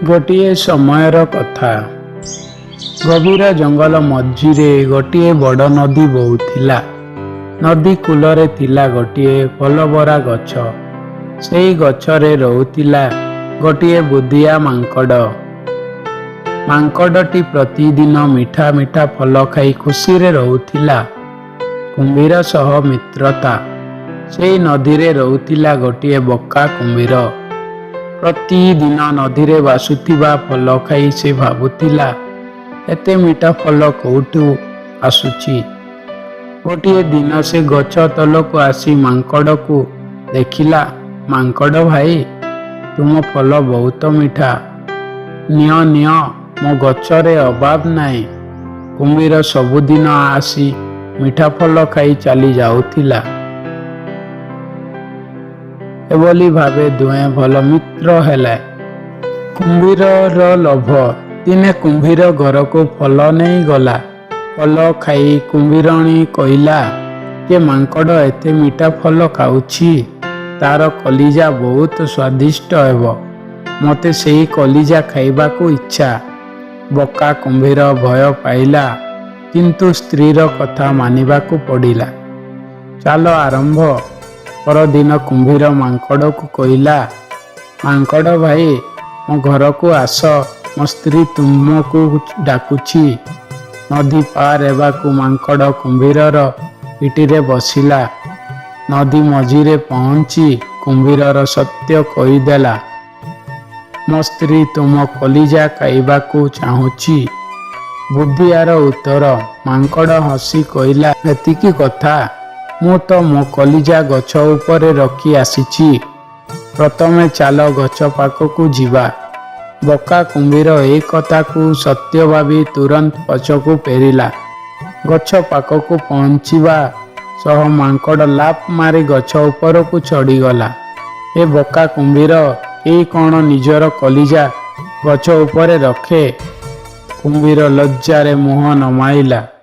ଗୋଟିଏ ସମୟର କଥା। ଗଭୀର ଜଙ୍ଗଲ ମଝିରେ ଗୋଟିଏ ବଡ଼ ନଦୀ ବହୁଥିଲା। ନଦୀ କୂଳରେ ଥିଲା ଗୋଟିଏ ଫଲଭରା ଗଛ। ସେଇ ଗଛରେ ରହୁଥିଲା ଗୋଟିଏ ବୁଦ୍ଧିଆ ମାଙ୍କଡ଼। ମାଙ୍କଡ଼ଟି ପ୍ରତିଦିନ ମିଠା ମିଠା ଫଲ ଖାଇ ଖୁସିରେ ରହୁଥିଲା। କୁମ୍ଭୀର ସହ ମିତ୍ରତା। ସେଇ ନଦୀରେ ରହୁଥିଲା ଗୋଟିଏ ବୋକା କୁମ୍ଭୀର। ପ୍ରତିଦିନ ନଦୀରେ ଭାସୁଥିବା ଫଲ ଖାଇ ସେ ଭାବୁଥିଲା, ଏତେ ମିଠା ଫଲ କୋଉଠୁ ଆସୁଛି? ଗୋଟିଏ ଦିନ ସେ ଗଛ ତଳକୁ ଆସି ମାଙ୍କଡ଼କୁ ଦେଖିଲା। "ମାଙ୍କଡ଼ ଭାଇ, ତୁମ ଫଲ ବହୁତ ମିଠା। ନିଅ ନିଅ, ମୋ ଗଛରେ ଅଭାବ ନାହିଁ।" କୁମ୍ଭୀର ସବୁଦିନ ଆସି ମିଠା ଫଲ ଖାଇ ଚାଲି ଯାଉଥିଲା। ଏଭଳି ଭାବେ ଦୁହେଁ ଭଲ ମିତ୍ର ହେଲେ। କୁମ୍ଭୀରର ଲୋଭ। ଦିନେ କୁମ୍ଭୀର ଘରକୁ ଫଲ ନେଇ ଗଲା। ଫଲ ଖାଇ କୁମ୍ଭୀରଣୀ କହିଲା ଯେ ମାଙ୍କଡ଼ ଏତେ ମିଠା ଫଲ ଖାଉଛି, ତାର କଲିଜା ବହୁତ ସ୍ୱାଦିଷ୍ଟ ହେବ। ମୋତେ ସେଇ କଲିଜା ଖାଇବାକୁ ଇଚ୍ଛା। ବୋକା କୁମ୍ଭୀର ଭୟ ପାଇଲା, କିନ୍ତୁ ସ୍ତ୍ରୀର କଥା ମାନିବାକୁ ପଡ଼ିଲା। ଚାଲ ଆରମ୍ଭ। ପରଦିନ କୁମ୍ଭୀର ମାଙ୍କଡ଼କୁ କହିଲା, "ମାଙ୍କଡ଼ ଭାଇ, ମୋ ଘରକୁ ଆସ, ମୋ ସ୍ତ୍ରୀ ତୁମକୁ ଡାକୁଛି।" ନଦୀ ପାର ହେବାକୁ ମାଙ୍କଡ଼ କୁମ୍ଭୀରର ପିଠିରେ ବସିଲା। ନଦୀ ମଝିରେ ପହଞ୍ଚି କୁମ୍ଭୀରର ସତ୍ୟ କହିଦେଲା, "ମୋ ସ୍ତ୍ରୀ ତୁମ କଲିଜା ଖାଇବାକୁ ଚାହୁଁଛି।" ବୁଦ୍ଧିଆର ଉତ୍ତର। ମାଙ୍କଡ଼ ହସି କହିଲା, "ଏତିକି କଥା? ମୁଁ ତ ମୋ କଲିଜା ଗଛ ଉପରେ ରଖି ଆସିଛି। ପ୍ରଥମେ ଚାଲ, ଗଛ ପାଖକୁ ଯିବା।" ବୋକା କୁମ୍ଭୀର ଏହି କଥାକୁ ସତ୍ୟ ଭାବି ତୁରନ୍ତ ପଛକୁ ଫେରିଲା। ଗଛ ପାଖକୁ ପହଞ୍ଚିବା ସହ ମାଙ୍କଡ଼ ଲାଫ ମାରି ଗଛ ଉପରକୁ ଚଢ଼ିଗଲା। "ଏ ବୋକା କୁମ୍ଭୀର, କେହି କ'ଣ ନିଜର କଲିଜା ଗଛ ଉପରେ ରଖେ?" କୁମ୍ଭୀର ଲଜ୍ଜାରେ ମୁହଁ ନମାଇଲା।